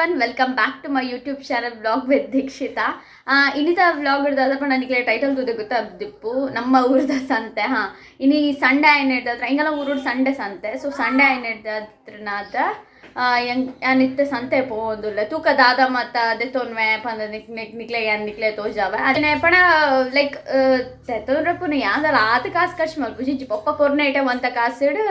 Everyone, welcome back to my YouTube channel Vlog with Dikshita. ಇನ್ನಿತ vlog ಹಿಡ್ದಾದ ನನಗೆ title ತೂದೆ ಗೊತ್ತಾಗ್ದಿಪ್ಪು, ನಮ್ಮ ಊರದ ಸಂತೆ. ಹಾಂ, ಇನ್ನು ಈ ಸಂಡೆ ಏನು ಹಿಡ್ದಾದ್ರ ಹಿಂಗೆಲ್ಲ ಊರು ಸಂಡೆ ಸಂತೆ. ಸೊ ಸಂಡೆ ಏನು ಹಿಡ್ದಾದ್ರನಾದ ಹೆಂಗ್ ಯಾನಿತ್ತೆ ಸಂತೆ ಪೋವೊಂದುಲ್ಲೆ ತೂಕ ದಾದ ಮತ್ತ ದೆತ್ತೊನ್ವೆ ಪಂದ ನಿಕ್ ನಿಕ್ ನಿಕ್ಲೆ ಯಾನ್ ನಿಕ್ಲೆ ತೋಜಾವೆ. ಅದನ್ನೇ ಪಣ ಲೈಕ್ ದೆತ್ತೊನ್ರೆ ಪುನ ಯಾಂದಲ ಆತ ಕಾಸು ಖರ್ಚು ಮಲ್ಪು ಜಿಂಚಿ ಪಪ್ಪ ಕೊರ್ನೇಟೆ ಒಂತ ಕಾಸಿಡ್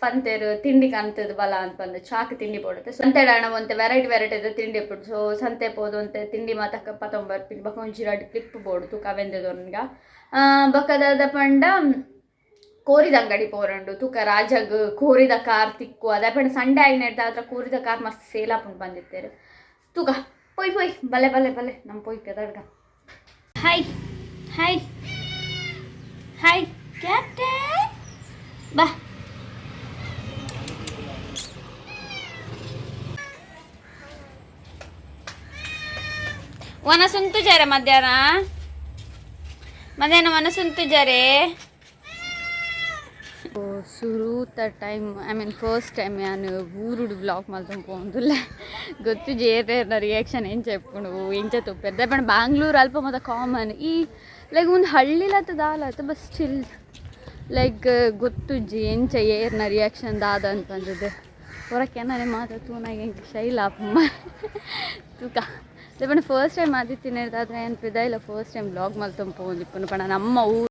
ಪಂತೇರು ತಿಂಡಿ ಕಂತದ ಬಲ ಅಂತ ಬಂದು ಚಾಕ್ ತಿಂಡಿ ಬೋಡುತ್ತೆ. ಸಂತೆ ಡಾಣ ಒಂತೆ ವೆರೈಟಿ ವೆರೈಟಿ ತಿಂಡಿ ಇಪ್ಪುಡು. ಸೊ ಸಂತೆ ಪೋದು ಅಂತೆ ತಿಂಡಿ ಮಾತಕ್ಕ ಪತೊಂಬರ್ಪಿನ ಬೊಕ ಒಂಜಿ ರಡ್ಡ್ ಕ್ಲಿಪ್ ಬೋಡು ತೂಕ ಅವೆಂದೆದೊನ್ಗ. ಬೊಕ ದಾದ ಪಂಡ ಕೋರಿದ ಅಂಗಡಿ ಪೋರಂಡು ತೂಕ ರಾಜಗ್ ಕೋರಿದ ಕಾರ್ ತಿಕ್ಕು. ಅದೇ ಪಂಡ ಸಂಡೆ ಆಯಿನೆಡ್ದಾತ್ರ ಕೋರಿದ ಕಾರ್ ಮಸ್ತ್ ಸೇಲ್ ಆಪುಂಡು ಬಂದಿತ್ತೇರು. ತೂಕ ಪೊಯ್ ಪೊಯ್ ಬಲೆ ಬಲೆ ಬಲೆ ನಮ್ಮ ಪೊಯ್ ಕೆದಡ್ಗ. Hi hi hi captain ಬಾ. ವನಸುಂತು ಜಾರೆ ಮಧ್ಯಾಹ್ನ ಮಧ್ಯಾಹ್ನ ವನಸುಂತು ಜಾರೆ. ಸುರೂತ time, I mean first time ಯಾನು ಊರುಡು ವ್ಲಾಗ್ ಮಲ್ತೊಂದು ಪೋವೊಂದುಲ್ಲೆ. ಗೊತ್ತು ಜೇರ್ನ ರಿಯಾಕ್ಷನ್ ಎಂಚ ಇಪ್ಪುಂಡು ಎಂಚ ತೂಪೆರ್. ಪಂಡ ಬ್ಯಾಂಗ್ಳೂರ್ ಅಲ್ಪ ಮಾತ ಕಾಮನ್ ಈ ಲೈಕ್ ಒಂದು ಹಳ್ಳಿಲತ್ತ ದಾಲತ್ತ, but still like ಗೊತ್ತುಜ್ಜಿ ಎಂಚ ಏರ್ನ ರಿಯಾಕ್ಷನ್ ದಾದ ಅಂತ ಬಂದದ್ದು. ಹೊರಕ್ಕೆ ನಾನೇ ಮಾತ ತೂನಾಗ ಎಂಕ್ ಶೈಲ ಆಪುಂಡು ತೂಕ. ಪಂಡ ಫಸ್ಟ್ ಟೈಮ್ ಆದಿತ್ತಿನ ಏನು ಪಿದಾಯಿಲ್ಲ ಫಸ್ಟ್ ಟೈಮ್ ವ್ಲಾಗ್ ಮಲ್ತೊಂದು ಪೋವೊಂದಿಪ್ಪುಂಡು. ಪಂಡ ನಮ್ಮ ಊರು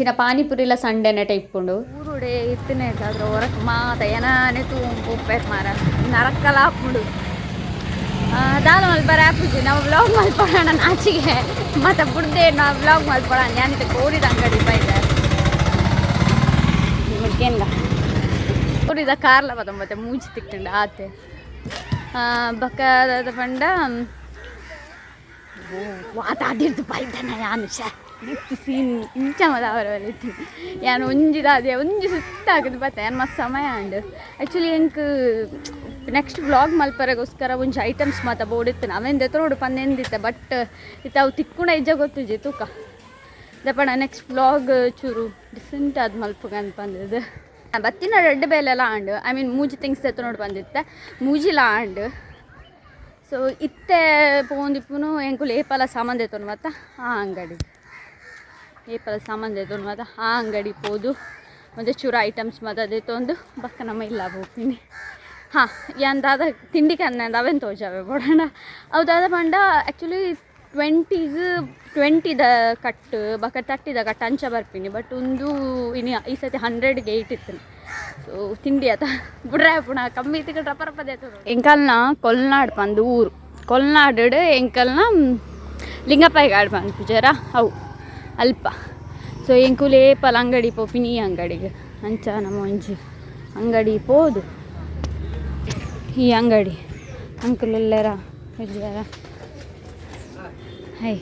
ಚಿನ್ನ ಪಾನಿಪುರಿಲ ಸಂಡೆನೆ ಇಪ್ಪುಂಡು. ಊರುಡೆ ಇತ್ತಿನ ಆದ್ರೆ ಹೊರಕ್ ಮಾತ ಏನಾನೆ ತೂಂಪು ಉಪ್ಪೇರ್ ಮಾರ ನರಕ್ಕಲ ಆಪುಂಡು. ದಾಲ ಮಲ್ಪರ ಆಪುಜಿ ನಾವು ವ್ಲಾಗ್ ಮಲ್ಪಡೋಣ ನಾಚಿಗೆ ಮತ್ತೆ ಬುಡ್ದೆ ನಾವು ವ್ಲಾಗ್ ಮಲ್ಪಡ. ಯಾನಿತ ಕೋರಿದ ಅಂಗಡಿ ಬೈದೆ ಮುಡ್ಕೇನ್ಗ ಕೋರಿದ ಕಾರ್ಲ ಮತ್ತೆ ಮೂಜಿ ತಿಕ್ಕಂಡು ಆತೆ ಬಕ್ಕದ ಪಂಡ ವಾತ ಅದಿರ್ದು ಬೈದನ ಯಾನು ಶ ಇತ್ತು ಸೀನ್ ಇಂಚ ಮದ ಅವರ ಯಾನ್ ಒಂಜಿ ದಾದೆ ಒಂಜಿ ಸುತ್ತ ಆಗುದು ಬತ್ತೆ ಯಾನ್ ಮಸ್ತ್ ಸಮಯ ಅಂಡ್ ಆ್ಯಕ್ಚುಲಿ ಎಂಕ್ ನೆಕ್ಸ್ಟ್ ವ್ಲಾಗ್ ಮಲ್ಪರೆಗೋಸ್ಕರ ಒಂಜಿ ಐಟಮ್ಸ್ ಮಾತ ಬೋಡಿತ್ತು ಅವೆಂದ ಎತ್ತರೋಡು ಪಂದೆಂದಿತ್ತೆ ಬಟ್ ಇತ್ತ ಅವು ತಿಕ್ಕುಣ ಇಜ್ಜ ಗೊತ್ತುಜಿ ತೂಕ. ದಪಣ ನೆಕ್ಸ್ಟ್ ವ್ಲಾಗ್ ಚೂರು ಡಿಫ್ರೆಂಟ್ ಆದ್ ಮಲ್ಪುಗ ಅಂತ ಬಂದಿದ್ದು. ಬತ್ತಿನ ರೆಡ್ ಬೇಲೆಲ್ಲ and I mean ಮೂಜಿ ಥಿಂಗ್ಸ್ ಎತ್ತನೋಡು ಬಂದಿತ್ತೆ ಮೂಜಿಲ ಆಂಡ್. ಸೊ ಇತ್ತೆ ಪೋಂದಿಪ್ಪುನು ಎಂಕುಲು ಏಪಲ ಸಾಮಾನು ದೆತ್ತೊನು ಮತ್ತ ಆ ಅಂಗಡಿ ಏಪಲ ಸಾಮಾನು ದೆತ್ತೊನು ಮತ್ತ ಆ ಅಂಗಡಿ ಪೋದು ಒಂಜಿ ಚೂರು ಐಟಮ್ಸ್ ಮಾತ ದೆತ್ತೊಂದು ಬೊಕ್ಕ ನಮ್ಮ ಇಲ್ಲ ಪೋಪಿನಿ. ಹಾಂ, ಯಾನ್ ದಾದ ತಿಂಡಿ ಕನ್ನ ಅವೆನ್ ತೋಜಾವೆ ಬೋಡಂಡ ಅವು ದಾದ ಪಂಡ ಆ್ಯಕ್ಚುಲಿ ಟ್ವೆಂಟಿಗ್ ಟ್ವೆಂಟಿದ ಕಟ್ಟು ಬೊಕ ತರ್ಟಿದ ಕಟ್ಟು ಅಂಚ ಬರ್ಪಿನಿ. ಬಟ್ ಉಂದು ಇನಿ ಈ ಸತಿ 100ಗೆ 8 ಇತ್ತು. ಸೊ ತಿಂಡಿ ಆತ ಬುಡ್ರೆ ಪುಣ ಕಮ್ಮಿ ತಿಕ್ಕಂಡ್ ರಪ್ಪ ರಪ್ಪ ದೇತದ. ಎಂಕಲ್ನ ಕೊಲ್ನಾಡ್ ಪಂದು ಊರು ಕೊಲ್ನಾಡು ಎಂಕಲ್ನ ಲಿಂಗಪ್ಪಾಯಿ ಗಾಡ್ ಪನ್ಪುಜರ ಅವು ಅಲ್ಪ. ಸೊ ಎಂಕುಲು ಏಪಲ ಅಂಗಡಿ ಪೋಪಿನಿ ಈ ಅಂಗಡಿಗೆ ಅಂಚ ನಮ್ಮ ಒಂಜಿ ಅಂಗಡಿ ಪೋದು ಈ ಅಂಗಡಿ ಅಂಕಲ್ ಎಲ್ಲರ ಉಜ್ಜಾರ. ಹೈ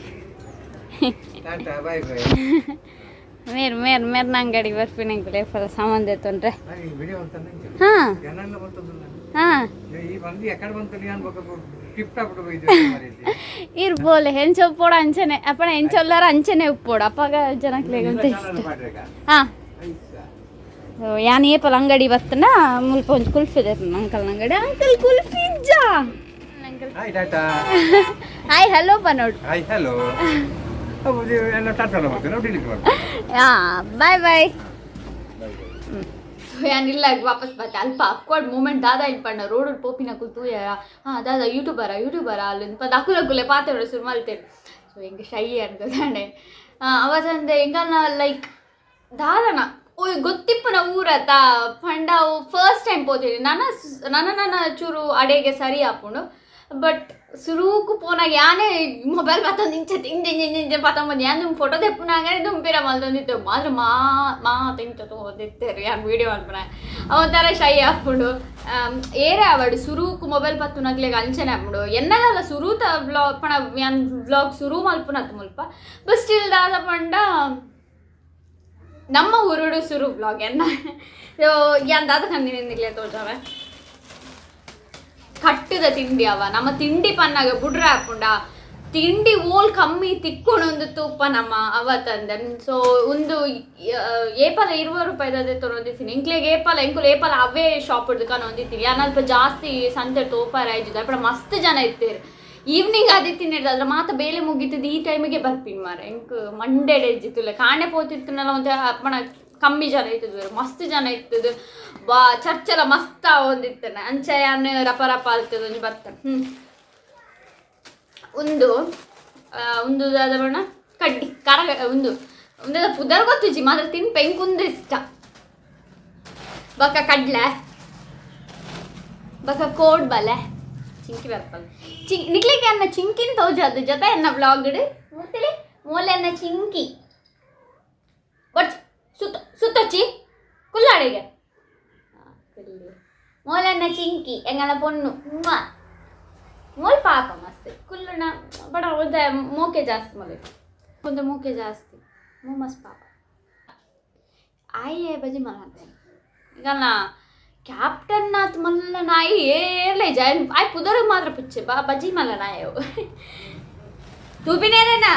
ಮೇರ್ ಮೇರ್ ಮೇರ್ನ ಅಂಗಡಿ ಬರ್ಪಿನ ಎಂಕುಲು ಏಪಲ ಸಾಮಾನು ದೆತ್ತೊಂಡ್ರೆ. ಹಾಂ ಹಾಂ ಇರ್ಬೋಲೆ ಹೆಂಚ ಉಪ್ಪೋಡು ಅಂಚನೆ ಅಪ್ಪಣ ಎಂಚೊಲ್ಲಾರ ಅಂಚನೆ ಉಪ್ಪೋಡು ಅಪ್ಪಾಗ ಜನಕ್ಲೆಗ್ ಅಂತ ಇಷ್ಟ. ಹಾಂ, ಯಾನ್ ಏಪಲ ಅಂಗಡಿ ಬತ್ತನ ಮುಲ್ಪ ಒಂಜಿ ಕುಲ್ಫಿ ಅಂಕಲ್ ಅಂಗಡಿ ಅಂಕಲ್ ಕುಲ್ಫಿ ಇಜ್ಜಾ uncle? Hi tata. Hi hello ಪನೋಡು. Hi hello. ಹಾಂ, ಬಾಯ್ ಬಾಯ್. ಯಾನಿಲ್ಲ ವಾಪಸ್ ಬತ್ತೆ ಅಲ್ಪ ಅಕ್ವರ್ಡ್ ಮೂಮೆಂಟ್ ದಾದ ಇನ್ ಪಂಡ ರೋಡ್ ಪೋಪಿನ ತೂಯ. ಹಾಂ ದಾದಾ ಯೂಟ್ಯೂಬರ ಯೂಟ್ಯೂಬರ ಅಲ್ಲಿ ಪಂದ ಅಕುಲಕುಲೆ ಪಾತೆರ ಶುರು ಮಲ್ತೇರು. ಸೊ ಎಂಕ್ ಶೈ ಅನ್ಕೋದಾಂಡೆ ಅವಾಜಂದೆ ಎಂಕಲ್ನ ಲೈಕ್ ದಾದನ ಗೊತ್ತಿಪ್ಪುನ ಊರತ ಪಂಡ ಅವು ಫಸ್ಟ್ ಟೈಮ್ ಪೋತೀನಿ ನನ ನನ ನನ ಚೂರು ಅಡೆಗೆ ಸರಿ ಆಪುಂಡು. ಬಟ್ ಸುರೂಕು ಪೋನಾಗ ಯಾನೇ ಮೊಬೈಲ್ ಪತ್ತೊಂದು ಇಂಚ ಇಂಚ ಇಂಚ ಇಂಚ ಇಂಚ ಪತ್ತೊಂದು ಯಾನ್ ದುಂಬು ಫೋಟೋ ತೆಪ್ಪುನಾಗನೆ ದುಂಪಿರ ಮಲ್ತೊಂದಿತ್ತು ಮಾತ್ರ ಮಾ ಮಾತ ಇಂಚ ತೋದಿತ್ತೇರು ಯಾನ್ ವೀಡಿಯೋ ಮಲ್ಪುನ ಒಂಥರ ಶೈ ಆಪುಂಡು. ಏರೇ ಆವಡ್ ಸುರೂಕು ಮೊಬೈಲ್ ಪತ್ತುನಕ್ಲೆಗ್ ಅಂಚನೆ ಆಪುಂಡು. ಎನ್ನದಲ್ಲ ಸುರೂತ ವ್ಲಾಗ್ ಪಣ ಯಾನ್ ವ್ಲಾಗ್ ಸುರು ಮಲ್ಪುನತ್ ಮುಲ್ಪ ಬಟ್ ಸ್ಟಿಲ್ ದಾದ ಪಂಡ ನಮ್ಮ ಊರುಡು ಸುರು ವ್ಲಾಗ್ ಎನ್ನ ಯಾನ್ ದಾದ ಕಂದಿನಿ ನಿಕ್ಲೆ ತೋಜಾವೆ ಕಟ್ಟದ ತಿಂಡಿ ಅವ ನಮ್ಮ ತಿಂಡಿ ಪನ್ನಾಗ ಬುಡ್ರ ಹಾಪುಂಡ ತಿಂಡಿ ಓಲ್ ಕಮ್ಮಿ ತಿಕ್ಕೊಂಡೊಂದು ತೂಪ ನಮ್ಮ ಅವ ತಂದೆ. ಸೊ ಒಂದು ಏಪಲ 20 ರೂಪಾಯಿದ ತೊಗೊಂಡಿದ್ದೀನಿ ಎಂಕ್ಲೆಗ್ ಏಪಲ ಎಂಕುಲು ಏಪಲ ಅವೇ ಶಾಪ್ ದುಕಾನ್ ಹೊಂದಿತ್ತೀನಿ. ಯಾನ್ ಜಾಸ್ತಿ ಸಂತೆ ತೋಪಾರ ಆಯ್ತು ಅಪ್ಪಡ ಮಸ್ತ್ ಜನ ಇತ್ತೇರು. ಈವ್ನಿಂಗ್ ಅದೇ ತಿನ್ನಿಡ್ದು ಅದ್ರ ಮಾತ ಬೇಲೆ ಮುಗೀತದ ಈ ಟೈಮಿಗೆ ಬರ್ಪಿನ್ ಮಾರ ಎಂಕ್ ಮಂಡೆಡ್ ಎಜ್ಜಿತ್ತುಲ್ಲ ಕಾಣೆ ಪೋತಿತ್ತುನಲ್ಲ ಒಂದು ಅಪ್ಪಣ ಕಮ್ಮಿ ಜನ ಇತ್ತದ ಮಸ್ತ್ ಜನ ಇತ್ತದು ಬಾ ಚರ್ಚೆಲ್ಲ ಮಸ್ತ್ ಒಂದಿತ್ತನ ಅಂಚ ಯಾನ್ ರಪ ರಪ ಆಗ್ತದೆ ಒಂಜಿ ಬರ್ತ. ಒಂದು ಒಂದು ದಾದ ಬಣ್ಣ ಕಡ್ಡಿ ಕರ ಒಂದು ಒಂದು ಪುದರ್ ಗೊತ್ತುಜಿ ಮಾತ್ರ ತಿನ್ಪೆ ಎಂಕ್ ಇಷ್ಟ. ಬಕ ಕಡ್ಲೆ ಬಕ ಕೋಡ್ ಬಲೆ ಚಿಂಕಿ ಬರ್ಪಲ್ ಚಿಂಕ್ ನಿಕ್ಲಿಕ್ಕೆ ಅನ್ನ ಚಿಂಕಿನ ತೋಜದು ಜೊತೆ ಎನ್ನ ವ್ಲಾಗ್ ಮೂರ್ತಿಲಿ ಮೂಲೆ ಅನ್ನ ಚಿಂಕಿ ಬಟ್ ಸುತ್ತ ಸುತ್ತಚ್ಚಿ ಕುಲ್ಲಾಡಿಗೆ ಮೋಲನ್ನ ಚಿಂಕಿ ಎಂಗಲ ಪೊಣ್ಣು ಮೋಲ್ ಪಾಪ ಮಸ್ತ್ ಕುಲ್ಲುನ ಬಡ ಒಂದ ಮೋಕೆ ಜಾಸ್ತಿ ಮೊಲೆ ಒಂದು ಮೋಕೆ ಜಾಸ್ತಿ ಮೋ ಮಸ್ತ್ ಪಾಪ ಆಯೆ ಬಜಿ ಮಲ್ಲ ಈಗಲ್ಲ ಕ್ಯಾಪ್ಟನ್ ನಾತ್ ಮಲ್ಲ ನಾಯಿ ಏರ್ಲೆ ಜಾಯ್ ಆಯ್ ಪುದರ್ ಮಾತ್ರ ಪುಚ್ಚೆ ಬಾ ಬಜಿ ಮಲ್ಲ ನಾಯಿ ತೂಪಿನೇರೇನಾ.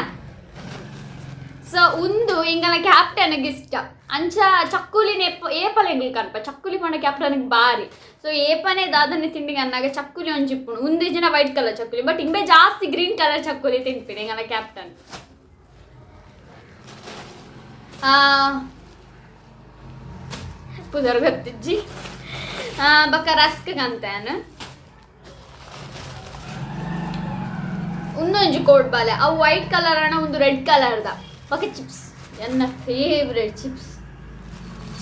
ಸೊ ಉಂದು ಇಂಗಲ ಕ್ಯಾಪ್ಟನ್ಗೆ ಇಷ್ಟ ಅಂಚ ಚಕ್ಕುಲಿನ ಏಪಲ ಎಂಗ್ಲು ಕನ್ಪ ಚಕ್ಕುಲಿ ಪಂಡ ಕ್ಯಾಪ್ಟನ್ಗೆ ಬಾರಿ. ಸೊ ಏಪನೆ ದಾದನೆ ತಿಂಡಿಗೆ ಅನ್ನಾಗ ಚಕ್ಕುಲಿ ಒಂಜಿಪ್ಪುಂಡು ಉಂದು ಜನ ವೈಟ್ ಕಲರ್ ಚಕ್ಕುಲಿ ಬಟ್ ಇಂಬೆ ಜಾಸ್ತಿ ಗ್ರೀನ್ ಕಲರ್ ಚಕ್ಕುಲಿ ತಿನ್ಪಿನಿ ಎಂಗಲ ಕ್ಯಾಪ್ಟನ್. ಪುದರ್ ಗೊತ್ತಿಜ್ಜಿ ಬಕ್ಕ ರಸ್ಕ್ ಕಂತಾನು ಉಂದೊಂಜಿ ಕೋಡ್ ಬಾಲೆ ಅವು ವೈಟ್ ಕಲರ್ ಅಣ್ಣ ಒಂದು ರೆಡ್ ಕಲರ್ದ ಬಕ್ಕ ಚಿಪ್ಸ್ ಎನ್ನ ಫೇವ್ರೆಟ್ ಚಿಪ್ಸ್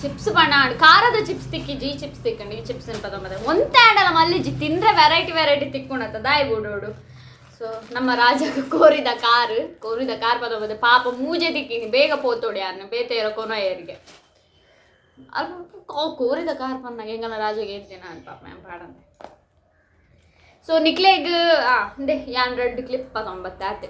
ಚಿಪ್ಸ್ ಬಣ್ಣ ಖಾರದ ಚಿಪ್ಸ್ ತಿಕ್ಕಿಜಿ ಈ ಚಿಪ್ಸ್ ತಿಕ್ಕಂಡು ಈ ಚಿಪ್ಸ್ ಪದ ಮತ್ತೆ ಒಂತೆ ಆಡಲ್ಲ ಮಲ್ಲಿಜಿ ತಿಂದ್ರೆ ವೆರೈಟಿ ವೆರೈಟಿ ತಿಕ್ಕೊಂಡತ್ತ ದಾಯಿ ಬಿಡೋಡು. ಸೊ ನಮ್ಮ ರಾಜ ಕೋರಿದ ಕಾರ್ ಕೋರಿದ ಕಾರ್ ಪದ ಪದ ಪಾಪ ಮೂಜೆ ತಿಕ್ಕಿನಿ ಬೇಗ ಪೋತೋಡಿ ಅನ್ನ ಬೇತೆ ಕೊನೋ ಏರಿಗೆ ಅಲ್ಪ ಕೋರಿದ ಕಾರ್ ಪನ್ನಾಗ ಹೆಂಗಲ್ಲ ರಾಜಗೆ ಏರ್ಜನ ಅನ್ ಪಾಪ ಪಾಡಂತೆ. ಸೊ ನಿಕ್ಲೆಗ್ ಅಂದೆ ಯಾನ್ ರೆಡ್ ಕ್ಲಿಪ್ ಪದೊಂಬತ್ತೆ ಆತೆ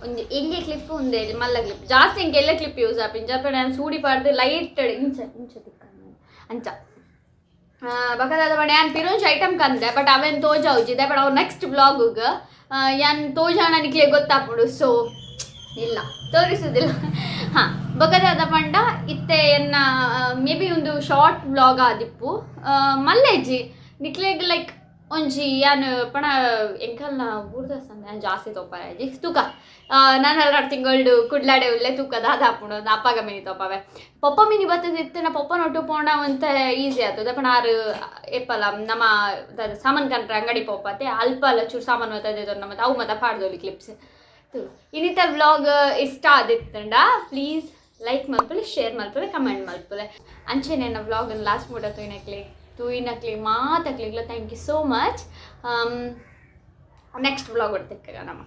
ಒಂಜಿ ಎಲ್ಯ ಕ್ಲಿಪ್ ಉಂದೆ ಮಲ್ಲ ಕ್ಲಿಪ್ ಜಾಸ್ತಿ ಎಂಕ್ ಎಲ್ಲ ಕ್ಲಿಪ್ ಯೂಸ್ ಆಪಿಂಚ ಅಪ್ಪೆ ನಾನು ಸೂಡಿ ಪಾಡ್ದು ಲೈಟ್ ಇಂಚ ಇಂಚ ತಿಕ್ಕ ಅಂಚ ಬಕದಾದ ಬಟ್ ಯಾನ್ ಪಿರೋಂಜ್ ಐಟಮ್ ಕಂದೆ ಬಟ್ ಅವೇನು ತೋಜಾವುಜಿ ಬಟ್ ಅವು ನೆಕ್ಸ್ಟ್ ಬ್ಲಾಗ್ ಯಾನ್ ತೋಜಾಣ ನಿಕ್ಲೆ ಗೊತ್ತಾಪುಂಡು. ಸೊ ಇಲ್ಲ ತೋರಿಸುದಿಲ್ಲ. ಹಾಂ ಬಕದಾದ ಪಂಡ ಇತ್ತೆ ಎನ್ನ ಮೇ ಬಿ ಒಂದು ಶಾರ್ಟ್ ವ್ಲಾಗ್ ಆದಿಪ್ಪು ಮಲ್ಲೇಜಿ ನಿಕ್ಲೆಗ್ ಲೈಕ್ ಒಂಜಿ ಯಾನ್ ಪಣ ಎಂಕಲ್ನ ಊರ್ದ ಸಂದ ಜಾಸ್ತಿ ತೋಪಾರಾಜಿ ತೂಕ ನಾನು ಎರಡು ತಿಂಗಳು ಕುಡ್ಲಾಡೆ ಉಲ್ಲೆ ತೂಕ ದಾದ ಹಾಪುಂಡು ಅಪ್ಪಾಗ ಮಿನಿ ತೋಪಾವೆ ಪೊಪ್ಪ ಮಿನಿ ಬತ್ತದ ಇತ್ತು ನಾ ಪೊಪ್ಪ ನೊಟ್ಟು ಪೋಂಡ ಒಂತ ಈಸಿ ಆಗ್ತದೆ ಪಣ ಆರು ಏಪಲ ನಮ್ಮ ಸಾಮಾನು ಕಂಡ್ರೆ ಅಂಗಡಿ ಪೊಪ್ಪತ್ತೆ ಅಲ್ಪ ಅಲ್ಲ ಚೂರು ಸಾಮಾನು ಬರ್ತದೆ ನಮ್ಮ ಅವು ಮತ್ತೆ ಪಾಡ್ದೋಲಿ ಕ್ಲಿಪ್ಸ್. ಇನ್ನಿತ ವ್ಲಾಗ್ ಇಷ್ಟ ಆದಿತ್ತಂಡ ಪ್ಲೀಸ್ ಲೈಕ್ ಮಲ್ಪಲೆ ಶೇರ್ ಮಲ್ಪಲೆ ಕಮೆಂಟ್ ಮಲ್ಪಲೆ ಅಂಚೆ ನನ್ನ ವ್ಲಾಗ್ ಲಾಸ್ಟ್ ಮೂಡ ತೂಯಿನಕ್ಲಿ ತೂಯಿನಕ್ಲಿ ಮಾತಕ್ಲಿಗ್ಲ thank you so much. Next vlog ಹೊಡ್ತಿಕ್ಕ ನಮ್ಮ.